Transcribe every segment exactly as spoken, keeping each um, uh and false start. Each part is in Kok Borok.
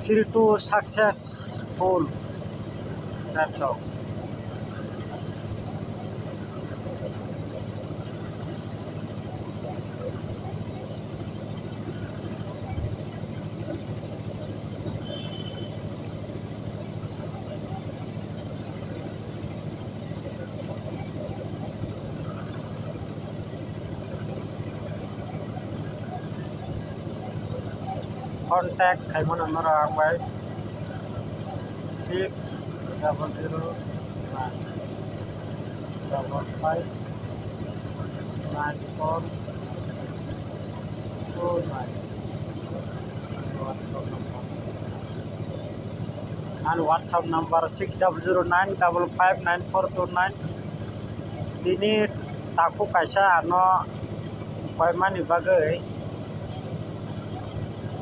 Three two successful. That's all. Contact khaimano norok ang bai six double zero nine double five nine four two nine. Ani WhatsApp number six double zero nine double five nine four two nine. Tini takhuk kaisa ano koimani bagwi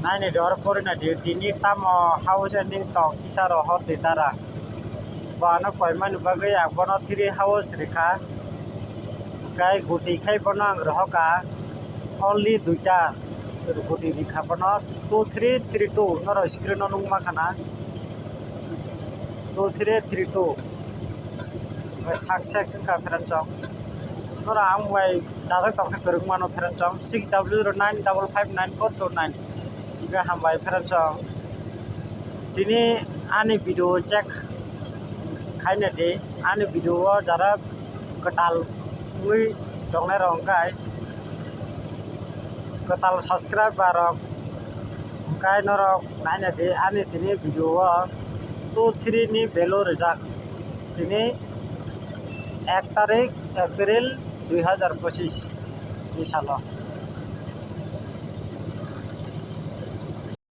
naini dor porinai di, tini tamo house ending tong kisa rohor di dara. Bo ano koimani bagwi ang bono three house rikha. Kai guti khai bono ang rohoka only duita guti rikha bono two three three two norok screen o nukma khana. Two three three two. Success wngkha friends chong. Norok ang bai chajak tongkha kwrwngmano friends chong six double zero nine double five nine four two nine. Hingkhe hambai friends chong. Tini ani video check khaina di, ani video o jara kwtal wngwi tongnai rok hwnkhe kwtal subscriber rok hwnkhe norok naina di ani tini video o two three ni value rijak tini ek tarik April dui hazar pochis ni salo.